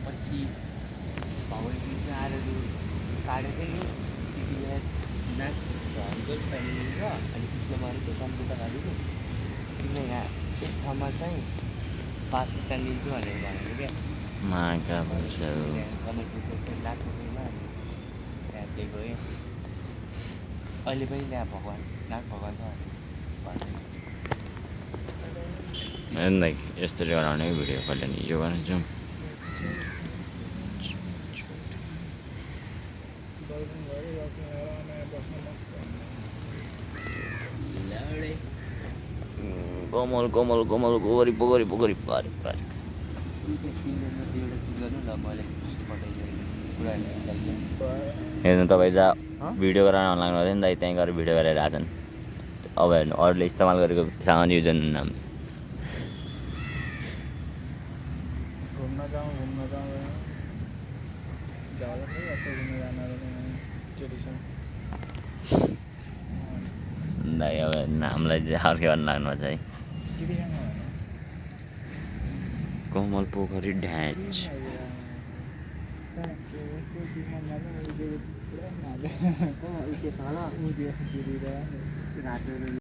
पछि भगवान्को चाहिँ आएर त्यो काटेको नि त्यति बेला नाक झन्को पानी मिल्छ अनि पिछले मरेको कम्प्युटर हालेको तिमीले यहाँ एक ठाउँमा चाहिँ वासस्थान लिन्छु भनेर भनेको क्या माका भन्छ कमलपुरको चाहिँ नागपोखरीमा अनि त्यहाँ दिएको गएँ अहिले पनि त्यहाँ भगवान् नाग भगवान् छ भन्दै हेर्दै यसरी गराउने भिडियो कहिले नि यो गर्नु जाउँ लडे कमल कमल कमल पोखरी पोखरी पोखरी पारे पारे किन्नुमा चाहिँ एउटा चिज गर्नु ल मैले पठाइदिएँ कुराहरू लागि हेर्नु तपाईँ जहाँ भिडियो गराउन लाग्नु भयो नि त त्यहीँ गएर भिडियो गरेर आछन् अब हेर्नु अरूले इस्तेमाल गरेको सामान युज गर्नु नाम घूमना जाऊँ ज़्यादा नहीं अच्छा घूमने जाना है ट्रेडिसन दाइ अब नामलाई चाहिँ अर्कै गर्नु लाग्नु छ है कमल पोखरी ड्याच के छ ल